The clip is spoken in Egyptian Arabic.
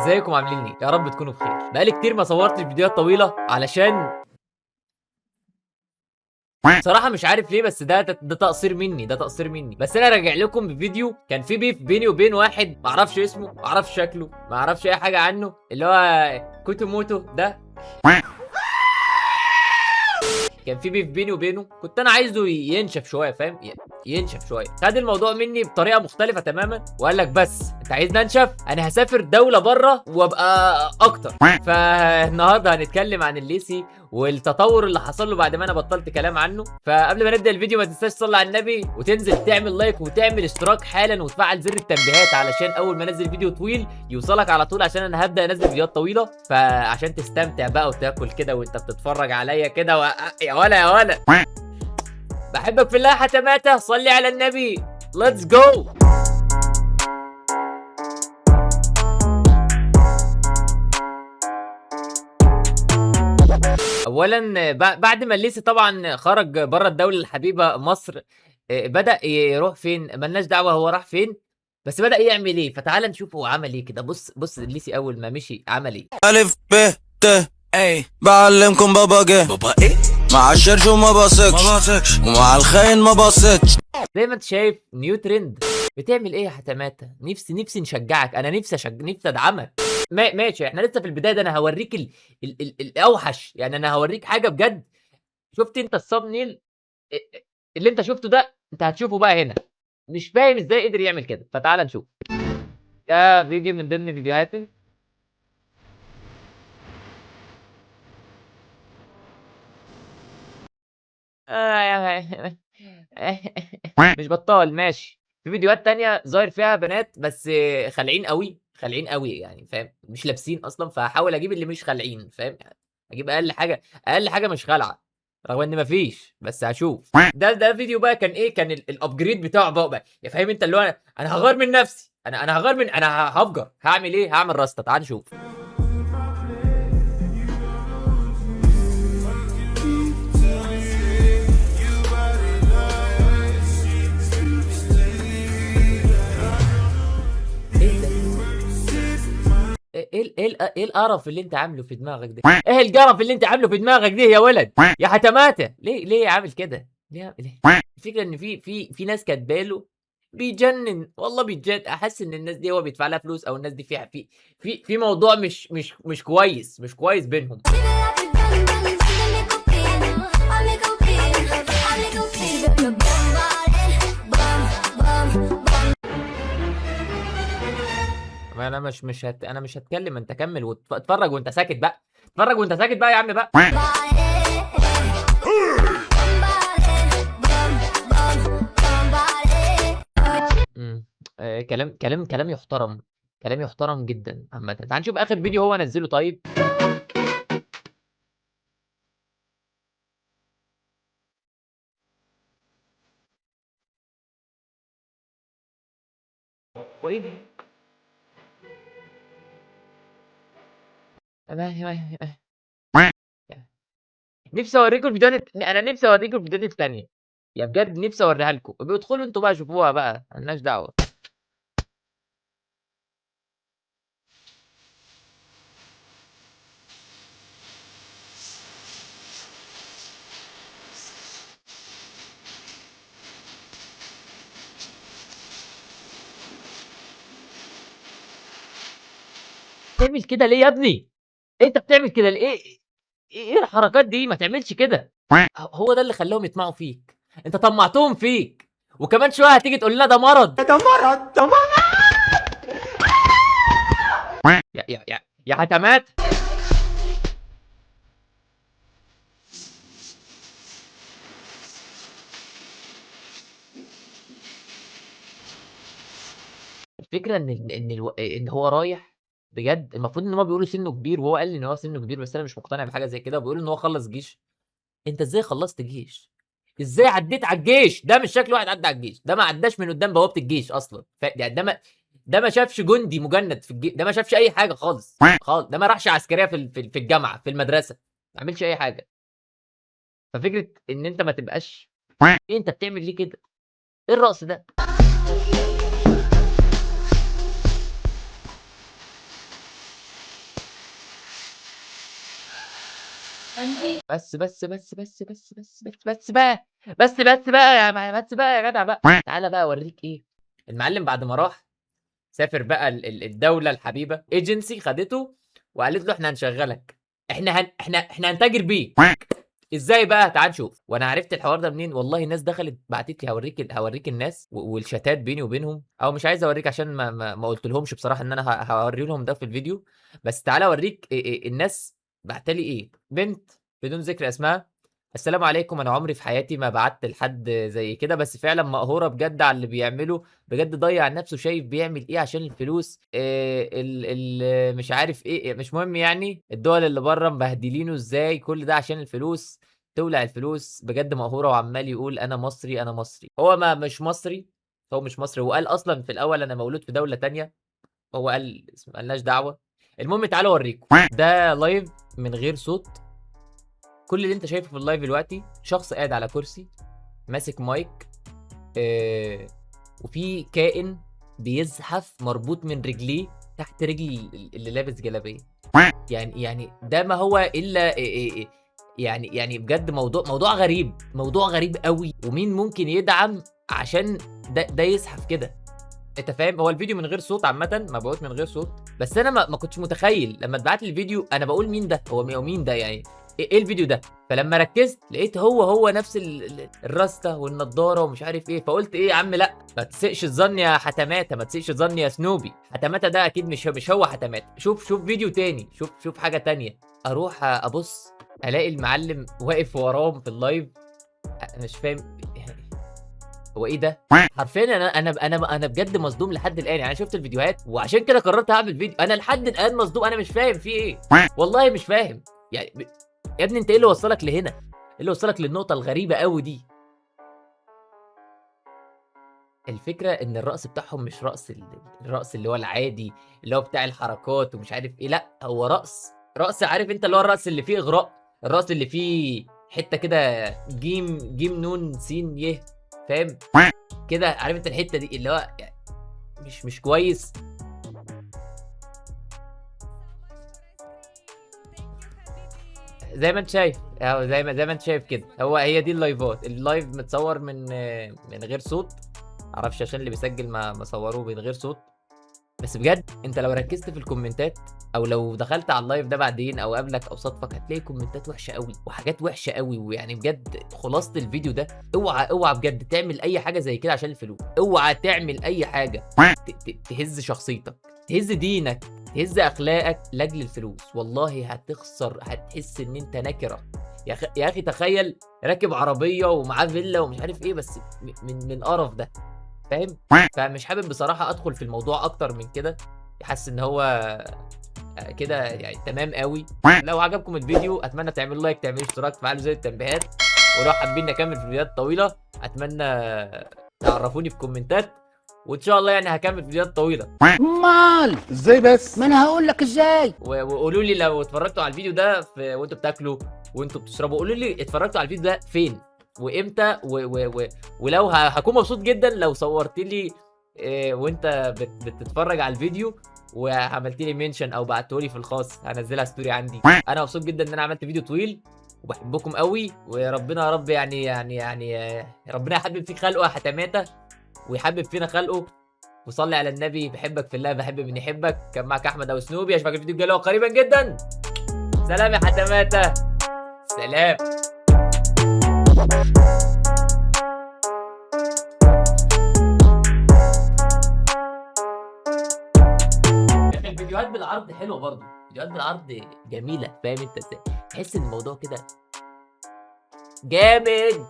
ازيكم عاملين ايه؟ يا رب تكونوا بخير. بقالي كتير ما صورتش فيديوهات طويلة علشان صراحة مش عارف ليه، بس ده تقصير مني، ده تقصير مني. بس انا راجع لكم بفيديو كان في beef بيني وبين واحد ما اعرفش اسمه، ما اعرفش شكله، ما اعرفش اي حاجة عنه، اللي هو كوتوموتو ده. كان في beef بيني وبينه، كنت انا عايزه ينشف شوية، فاهم؟ ينشف شوية. خد الموضوع مني بطريقة مختلفة تماما وقال لك بس انت عايزني انشف، انا هسافر دولة بره وابقى اكتر. فالنهارده هنتكلم عن الليسي والتطور اللي حصل له بعد ما انا بطلت كلام عنه. فقبل ما نبدا الفيديو ما تنساش تصلي على النبي وتنزل تعمل like وتعمل اشتراك حالا وتفعل زر التنبيهات علشان اول ما انزل فيديو طويل يوصلك على طول، عشان انا هبدا انزل فيديوهات طويلة، فعشان تستمتع بقى وتاكل كده وانت بتتفرج عليا كده يا ولا يا ولا. بحبك في الله حتماته، صلي على النبي، let's go. اولا بعد ما الليسي طبعا خرج بره الدولة الحبيبة مصر، بدا يروح فين؟ ملناش دعوه هو راح فين، بس بدا يعمل ايه، فتعال نشوف هو عمل ايه كده. بص بص الليسي اول ما مشي عمل ايه. ألف ب ت اي بعلمكم بابا جه بابا ايه؟ مع الشرش وما بثقش ما بثقش ومع الخاين ما بثقش. زي ما انت شايف new trend. بتعمل ايه يا حتماته؟ نفسي نفسي نشجعك، انا نفسي نفسي ادعمك. ماشي، احنا لسه في البداية، ده انا هوريك ال ال ال الاوحش، يعني انا هوريك حاجة بجد. شفت انت ال thumbnail اللي انت شفته ده، انت هتشوفه بقى هنا. مش فاهم ازاي قدر يعمل كده، فتعال نشوف. ده فيديو من ضمن فيديوهاتي. مش بطال، ماشي. في فيديوهات تانية ظاهر فيها بنات بس خالعين قوي، خالعين قوي يعني، فاهم؟ مش لابسين اصلا، فهحاول اجيب اللي مش خالعين، فاهم؟ اجيب اقل حاجة، اقل حاجة مش خالعه، رغم ان مفيش، بس هشوف. ده فيديو بقى كان ايه؟ كان ال upgrade بتاعه بقى، يا فاهم انت، اللي هو انا هغير من نفسي، انا هغير من، انا هفجر، هعمل ايه؟ هعمل راستا. تعال نشوف. ايه ده؟ ايه القرف اللي انت عامله في دماغك ده؟ ايه القرف اللي انت عامله في دماغك ده يا ولد؟ يا حتماته، ليه عامل كده؟ ليه؟ الفكرة ان في ناس كاتباله بيجنن، والله بيتجنن. احس ان الناس دي هو بيدفع لها فلوس، او الناس دي فيها في موضوع مش كويس، مش كويس بينهم. ما انا مش مش هت... انا مش هتكلم، انت كمل واتفرج وانت ساكت بقى، اتفرج وانت ساكت بقى يا عم بقى. كلام كلام كلام يحترم، كلام يحترم جدا عامة. تعال نشوف اخر فيديو هو نزله. طيب وايه ده؟ نفسي اوريكم الفيديوهات، انا نفسي اوريكم الفيديوهات التانية يا بجد، نفسي اوريها لكم. ادخلوا انتوا بقى شوفوها بقى، مالناش دعوة. بتعمل كده ليه يا ابني؟ انت بتعمل كده ليه؟ ايه الحركات دي؟ ما تعملش كده. هو ده اللي خلاهم يطمعوا فيك، انت طمعتهم فيك، وكمان شوية هتيجي تقول لنا ده مرض، ده مرض، ده مرض. يا يا يا يا حتمات. الفكرة ان هو رايح بجد، المفروض ان هو بيقولوا سنة كبير، وهو قال ان هو سنة كبير، بس انا مش مقتنع بحاجة زي كده. وبيقولوا ان هو خلص جيش. انت ازاي خلصت جيش؟ ازاي عديت على الجيش؟ ده مش شكل واحد عدى على الجيش، ده ما عداش من قدام بوابه الجيش اصلا. يعني ده ما شافش جندي مجند في الجيش، ده ما شافش اي حاجة خالص خالص، ده ما راحش عسكرية في الجامعة، في المدرسة، ما عملش اي حاجة. ففكره ان انت ما تبقاش ايه، انت بتعمل ليه كده؟ ايه الرقص ده؟ بس بس بس بس بس بس بس بس بقى، بس بس بقى يا بس بقى يا جدع بقى. تعالى بقى اوريك ايه المعلم بعد ما راح سافر بقى الدولة الحبيبة، ايجنسي خدته وقالت له احنا هنشغلك، احنا هنتاجر بيه. ازاي بقى؟ تعال نشوف. وانا عرفت الحوار ده منين؟ والله الناس دخلت بعتت لي، هوريك الناس والشتات بيني وبينهم، او مش عايز اوريك عشان ما قلت لهمش بصراحة ان انا هوري لهم ده في الفيديو، بس تعالى اوريك الناس بعتلي ايه. بنت بدون ذكر اسمها: السلام عليكم، انا عمري في حياتي ما بعت لحد زي كده، بس فعلا مقهوره بجد على اللي بيعمله، بجد ضيع نفسه، شايف بيعمل ايه عشان الفلوس، إيه مش عارف ايه، مش مهم يعني، الدول اللي بره مبهدلينه ازاي، كل ده عشان الفلوس، تولع الفلوس، بجد مقهوره. وعمال يقول انا مصري انا مصري، هو ما مش مصري، هو مش مصري، وقال اصلا في الاول انا مولود في دولة تانية، هو قال مالناش دعوه. المهم تعالوا اوريكم ده live من غير صوت. كل اللي انت شايفه في ال live دلوقتي شخص قاعد على كرسي ماسك مايك، وفي كائن بيزحف مربوط من رجليه تحت رجل اللي لابس جلابية. يعني ده ما هو الا يعني بجد موضوع غريب، موضوع غريب قوي. ومين ممكن يدعم عشان ده يزحف كده؟ انت فاهم؟ هو الفيديو من غير صوت عامة، مبعوث من غير صوت، بس انا ما كنتش متخيل لما اتبعت لي الفيديو، انا بقول مين ده؟ هو مين ده يعني؟ ايه الفيديو ده؟ فلما ركزت لقيت هو نفس الراسته والنضاره ومش عارف ايه، فقلت ايه يا عم، لا ما تسيئش الظن يا حتماته، ما تسيئش الظن يا سنوبي، حتماته ده اكيد مش هو حتماته. شوف فيديو تاني، شوف حاجة تانية. اروح ابص الاقي المعلم واقف وراهم في ال live، انا مش فاهم هو ايه ده حرفيا. انا انا انا انا بجد مصدوم لحد الان، يعني انا شفت الفيديوهات وعشان كده قررت اعمل فيديو. انا لحد الان مصدوم، انا مش فاهم في ايه، والله مش فاهم. يعني يا ابني انت ايه اللي وصلك لهنا؟ ايه اللي وصلك للنقطة الغريبة قوي دي؟ الفكرة ان الرقص بتاعهم مش رقص الرقص اللي هو العادي اللي هو بتاع الحركات ومش عارف ايه، لا هو رقص عارف انت اللي هو الرقص اللي فيه اغراء، الرقص اللي فيه حتة كده جيم جيم نون سين يه، فاهم كده؟ عارف انت الحتة دي اللي هو مش كويس. زي ما انت شايف، اهو زي ما انت شايف كده، هي دي اللايفات. ال live متصور من غير صوت، معرفش عشان اللي بيسجل ما صوروه من غير صوت، بس بجد انت لو ركزت في الكومنتات او لو دخلت على ال live ده بعدين او قبلك او صدفك، هتلاقي كومنتات وحشة قوي وحاجات وحشة قوي. ويعني بجد خلاصه الفيديو ده، اوعى بجد تعمل اي حاجة زي كده عشان الفلوس، اوعى تعمل اي حاجة تهز شخصيتك، تهز دينك، تهز اخلاقك لاجل الفلوس، والله هتخسر، هتحس ان انت نكره. يا اخي تخيل راكب عربية ومعاه فيلا ومش عارف ايه، بس من قرف ده، فاهم؟ فمش حابب بصراحة ادخل في الموضوع اكتر من كده، حاسس ان هو كده يعني تمام قوي. لو عجبكم الفيديو اتمنى تعملوا like، تعملوا اشتراك، تفعلوا زر التنبيهات، ولو حابين نكمل في فيديوهات طويلة اتمنى تعرفوني في كومنتات، وان شاء الله يعني هكمل فيديوهات طويلة. امال ازاي بس؟ ما انا هقول لك ازاي. وقولوا لي لو اتفرجتوا على الفيديو ده وانتوا بتاكلوا وانتوا بتشربوا، قولوا لي اتفرجتوا على الفيديو ده فين وامتى، ولو هكون مبسوط جدا لو صورت لي وانت بتتفرج على الفيديو وعملت لي mention او بعته لي في الخاص، هنزلها story عندي. انا مبسوط جدا ان انا عملت فيديو طويل، وبحبكم قوي، وربنا يا رب ربنا يحبب فيك خلقه يا حتماته، ويحبب فينا خلقه. وصلي على النبي، بحبك في الله، بحب من يحبك. كان معك احمد او سنوبي، اشوفك في الفيديو الجاي قريبا جدا. سلام يا حتماته، سلام. الفيديوهات بالعرض حلوة برضو، الفيديوهات بالعرض جميلة، فاهم انت ازاي؟ تحس ان الموضوع كده جامد.